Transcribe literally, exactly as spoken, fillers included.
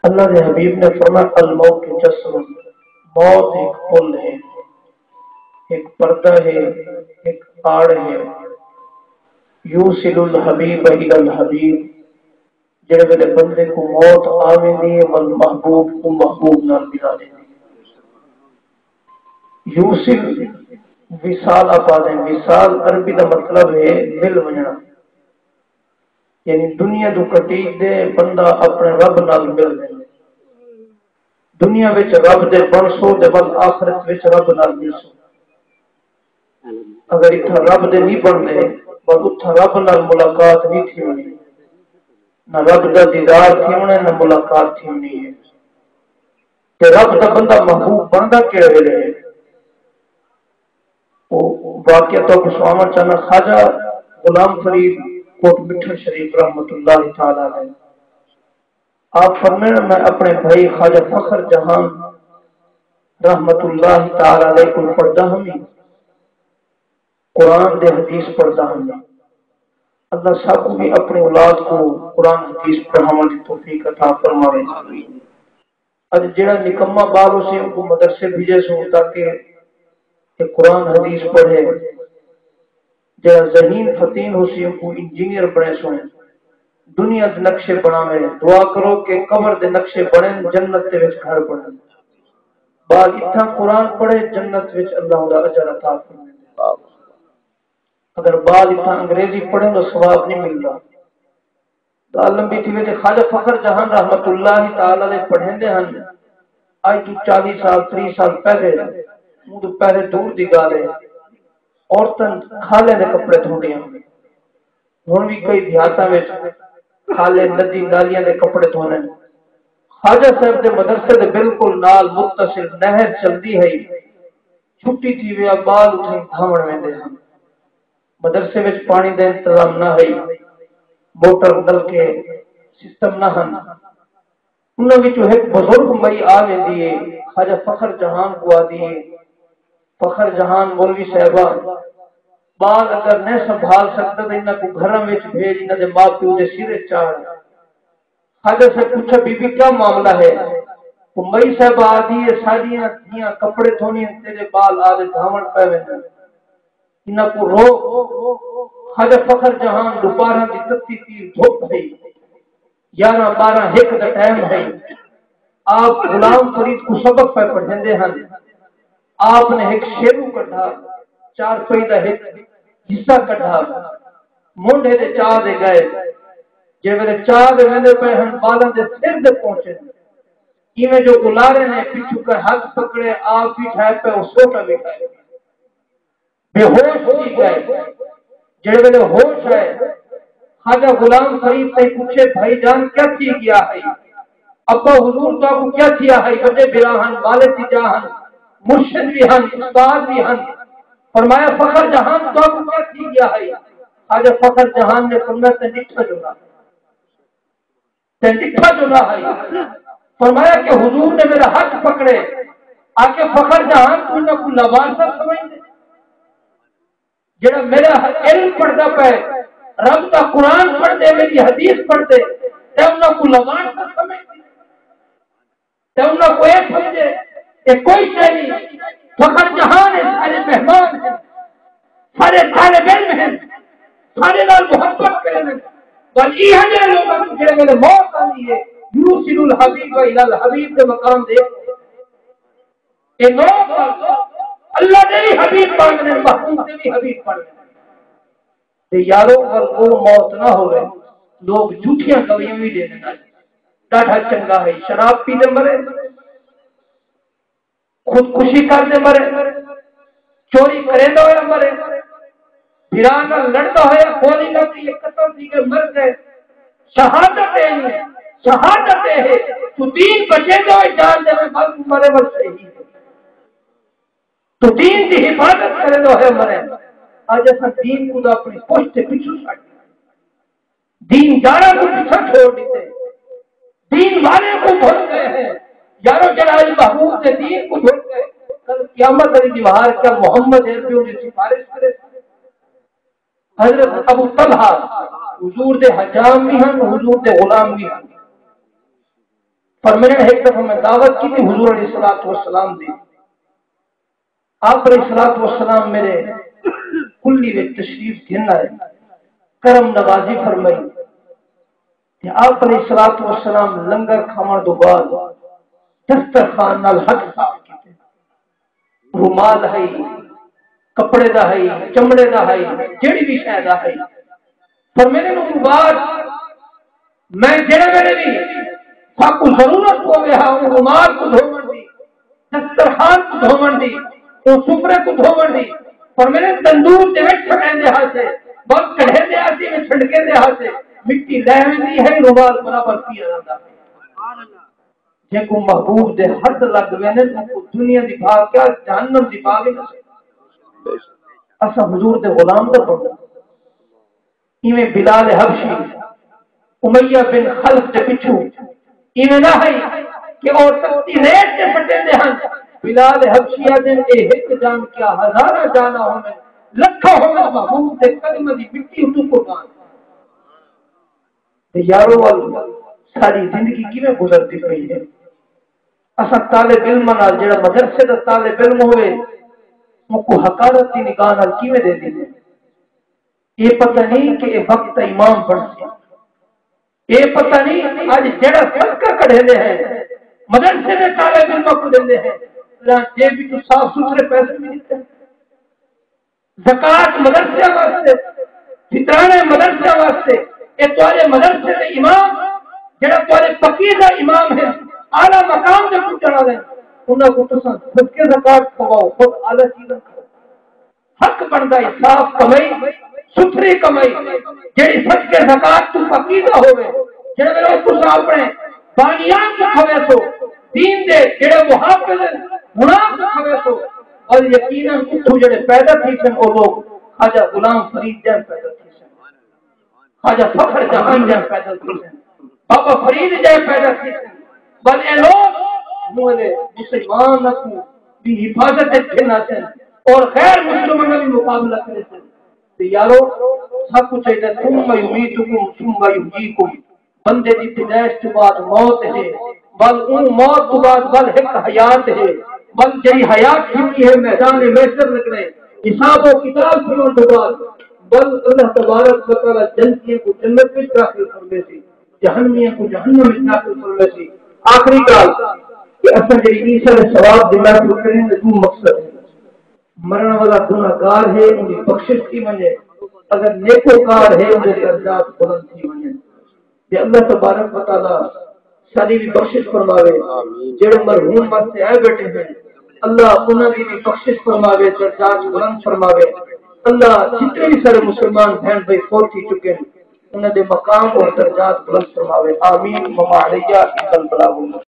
اللہ دے حبیب نے فرمایا، الموت جسر، موت ہک پل ہے، ہک پردہ ہے، ہک آڑ ہے۔ یوصل الحبیب الی الحبیب، جڑے ویلے بندے کو موت آ ویندی ہے، ول محبوب کو محبوب نال ملا ݙیندی ہے۔ یوصل، وصال آپ آدھے۔ وصال عربی دا مطلب ہے مل ونجنا، یعنی دنیا تو کٹیج دے بندہ اپنے رب نال مل دے۔ دنیا وچ رب دے بن سو تے ول آخرت وچ رب نال مل سو۔ اگر اتھا رب دے نہیں بن دے، ول اتھا رب نال ملاقات نہیں تھی ہونی، نہ رب دا دیدار تھی ہونا، نہ ملاقات تھی ہونی ہے۔ تے رب دا بندہ محبوب بندا کیڑے ویلے ہے؟ او واقعہ تو کو سناوݨ چاہنا۔ خواجہ غلام فرید کوٹ مٹھن شریف رحمت اللہ تعالی علیہ، آپ فرمائے، میں اپنے بھائی خواجہ فخر جہان رحمت اللہ تعالی علیہ کو پڑھدا ہمی، قرآن دے حدیث پڑھدا ہمی۔ اللہ سب کو بھی اپنے اولاد کو قرآن حدیث پڑھاوݨ دی توفیق عطا فرماوے۔ اڄ جیڑھا نکما ٻال ہوسی، اونکوں مدرسے بھیجے سوں تاکہ کہ قرآن حدیث پڑھے۔ جیڑھا ذہین فتین ہوسی، اونکوں انجینئر بݨیسوں، دنیا دے نقشے بݨاوے۔ دعا کرو کہ قبر دے نقشے بݨن، جنت دے وچ گھر بݨن۔ ٻال اتھاں قرآن پڑھے، جنت وچ اللہ اوندا اجر عطا فرمیندے۔ اگر ٻال اتھاں انگریزی پڑھے، اوندا ثواب نہیں ملدا۔ ڳالھ لمبی تھیوے تے خواجہ فخر جہان رحمت اللہ تعالی علیہ پڑھیندے ہن۔ اڄ توں چالیہہ سال، تریہہ سال پہلے، اوں توں پہلے دور دی ڳالھ ہے، عورتاں کھالیں دے کپڑے دھوندیاں ہن۔ ہݨ وی کئی دیہاتاں وچ کھالے، ندی، نالیاں دے کپڑے دھوندن۔ خواجہ صاحب دے مدرسے دے بالکل نال متصل نہر چلدی ہئی۔ چھٹی تھیوے، ٻال اتھائیں دھاوݨ ویندے ہن۔ مدرسے وچ پاݨی دا انتظام نہ ہئی، موٹر، نلکے، سسٹم نہ ہن۔ انہاں وچوں ہک بزرگ مئی آ ویندی ہے، خواجہ فخر جہان کوں آہدی ہے، فخر جہان مولوی صاحبہ، ٻال اگر نئیں سنبھال سڳدا تاں انہاں کوں گھراں وچ بھیڄ، انہاں دے ماء پیو دے سرے چاڑھ۔ خواجہ صاحب پچھا، بی بی، کیا معاملہ ہے؟ او مئی صاحبہ آہدی ہے، ساݙیاں دھیاں کپڑے دھوندین، تیݙے ٻال آہدے دھاوݨ پئے ویندن، انہاں کوں روک۔ خواجہ فخر جہان، ݙوپہراں دی تتی تیز دھپ ہئی، یارہاں، ٻارہاں، ہک دا ٹائم ہئی۔ آپ غلام فرید کوں سبق پئے پڑھیندے ہن۔ آپ نے ہک شیرو کڈھا، چارپئی دا ہک حصہ کڈھا، مونڈھے دے چا دے ڳئے۔ جیں ویلے چا دے ویندے پئے ہن، ٻالاں دے سر دے پہنچے، ایویں جو ٻلارے نے پچھوں کہیں ہتھ پکڑے، آپ وی ڈھہہ پئے، او سوٹا وی ڈھہہ پئے۔ بے ہوش تھی ڳئے۔ جیڑھے ویلے ہوش آئے، خواجہ غلام فرید تئیں پچھے، بھائی جان، کیا تھی ڳیا ہئی؟ ابا حضور، تہاکوں کیا تھیا ہئی؟ وݙے بھرا ہن، والد دی جاہ ہن، مرشد وی ہن، استاد وی ہن۔ فرمایا، فخر جہان، تہاکوں کیا تھی ڳیا ہئی؟ خواجہ فخر جہان نے فرمایا، تیں ݙٹھا جو نہ ہئی۔ تیں ݙٹھا جو نہ ہئی۔ فرمایا کہ حضور نے میرا ہتھ پکڑے، آکھے، فخر جہان، توں انہاں کوں لوارثہ سمجھدیں؟ جیڑھا میرا علم پڑھدا پئے، رب دا قرآن پڑھدے، میری حدیث پڑھدے، تیں انہاں کوں لوارثہ سمجھدیں؟ تیں انہاں کوں اے سمجھے کہ کوئی شے نہیں، فخر جہان ہے، سارے مہمان ہیں، سارے طالب علم ہیں، سارے نال محبت کریندن۔ ول ایہو جہے لوکاں کوں جیڑھے ویلے موت آندی ہے، یوصل الحبیب الی الحبیب دے مقام دے۔ اے لوک اللہ دے وی حبیب بݨ ڳئے، محبوب دے وی حبیب بݨ ڳئے۔ تے یارو، ول او موت نہ ہووے، لوک جھوٹیاں گویاں وی ݙیندن۔ ݙاڈھا چنڳا ہے، شراب پیندے مرے، خودکشی کردے مرے، چوری کریندا ہویا مرے، بھرا نال لڑدا ہویا گولی لڳ ڳئی، قتل تھی ڳئے، مر ڳئے۔ شہادت ہے، شہادت ہے، توں دین بچیندا ہوئے جان ݙیویں، ول توں مرے ول شہید۔ توں دین دی حفاظت کریندے ہوئے مریں۔ اڄ اساں دین کوں تاں اپݨی پشت تے پچھوں چھڈ ݙتے، دین داراں کوں پچھاں چھوڑ ݙتے، دین والے کوں بھل ڳئے ہیں۔ یارو، جیڑھا اڄ محبوب دے دین کوں بھل ڳئے، کل قیامت والی دیوار کیا محمد عربی دی سفارش کرے؟ حضرت ابو طلحہ حضور دے حجام وی ہن، حضور دے غلام وی ہن۔ فرمیندے، ہک دفعہ میں دعوت کیتی حضور علیہ الصلوۃ والسلام دی۔ آپ علیہ الصلوۃ والسلام میرے کلی وچ تشریف گھن آئے، کرم نوازی فرمائی۔ تے آپ علیہ الصلوۃ والسلام لنگر کھاوݨ دے بعد دسترخوان نال ہتھ صاف کیتے، رومال ہئی، کپڑے دا ہئی، چمڑے دا ہئی، جیڑھی وی شے دا ہئی۔ فرمیندے، اوں بعد میں جیڑھے ویلے وی ساکوں ضرورت پووے ہا، اوں رومال کوں دھووݨ دی، دسترخوان کوں دھووݨ دی، اوں سفرے کوں دھووݨ دی، فرمیندے، تندور دے وچ چھٹیندے ہاسے، بس کڈھیندے ہاسے، میں چھنڈکیندے ہاسے، مٹی لہہ ویندی ہئی، رومال برابر پیا رہندا ہئی۔ جیکوں محبوب دے ہتھ لڳ ویندن، اوکوں دنیا دی بھا کیا، جہنم دی بھا وی نہ سڳدی۔ اساں حضور دے غلام دا بݨوں۔ ایویں بلال حبشی، امیہ بن خلف دے پچھوں ایویں نہ ہئی کہ او تتی ریت تے سٹیندے ہن۔ بلال حبشی آہدن، اے ہک جان کیا، ہزاراں جاناں ہوون، لکھاں ہوون، محبوب دے قدماں دی مٹی اتوں قربان۔ تے یارو ول ساݙی زندگی کیویں گزردی پئی ہے؟ اساں طالب علماں نال، جیڑھا مدرسے دا طالب علم ہووے، اونکوں حقارت دی نگاہ نال کیویں ݙیہدے ہیں؟ اے پتہ نہیں کہ اے وقت دا امام بݨسی۔ اے پتہ نہیں اڄ جیڑھا صدقہ کڈھیندے ہیں، مدرسے دے طالب علماں کوں ݙیندے ہیں، تاں جیب وچوں صاف ستھرے پیسے وی ݙتے۔ زکوٰۃ مدرسیاں واسطے، فطرانے مدرسیاں واسطے، اے تہاݙے مدرسے دے امام، جیڑھا تہاݙے پاکیزہ امام ہے، اعلیٰ مقام تے پڄݨ والے، انہاں کوں تساں صدقے زکوٰۃ کھواؤ، خود اعلیٰ چیزاں کھاؤ۔ حق بݨدا ہے صاف کمائی، ستھری کمائی، جیڑھی صدقے زکوٰۃ توں پاکیزہ ہووے، جیڑھے ویلے تساں اپݨے بانیان کوں کھویسو، دین دے جیڑھے محافظ ہن، انہاں کوں کھویسو، اور یقیناً اتھوں جیڑھے پیدا تھیسن، او لوک خواجہ غلام فرید جیہے پیدا تھیسن، خواجہ فخر جہان جیہے پیدا تھیسن، بابا فرید جیہے پیدا تھیسن۔ بل اے لوک موئے مسلمان کوں دی حفاظت وچ گھن آسن اور غیر مسلماناں دی مقابلہ کریسن۔ تے یارو، سب کچھ چاہیدا، ثم یمیتکم ثم یحییکم، بندے دی پیدائش توں بعد موت ہے، بل اوں موت توں بعد بل ہک حیات ہے، بل جیڑھی حیات تھیندی ہے میدان محشر لڳݨے، حساب و کتاب تھیوݨ توں بعد، بل اللہ تبارک و تعالیٰ جنتیاں کوں جنت وچ داخل کرویسی، جہنمیاں کوں جہنم وچ داخل کرویسی۔ آخری ڳالھ کہ اساں جیڑھی عیسی دے ثواب دی محفل کریں، اے ݙو مقصد ہے۔ مرݨ والا گناہگار ہے، اوندی بخشش تھی ونڄے، اگر نیکوکار ہے، اوندے درجات بلند تھی ونڄن۔ تے اللہ تبارک و تعالیٰ ساݙی وی بخشش فرماوے۔ آمین۔ جیڑھے مرحوم واسطے آئے ٻیٹھے ہن، اللہ انہاں دی وی بخشش فرماوے، درجات بلند فرماوے۔ اللہ جتنے وی سارے مسلمان بھیݨ بھائی فوت تھی چکے ہن، انہاں دے مقام اور درجات بلند فرماوے۔ آمین۔ وما علینا الا البلاغ المبین۔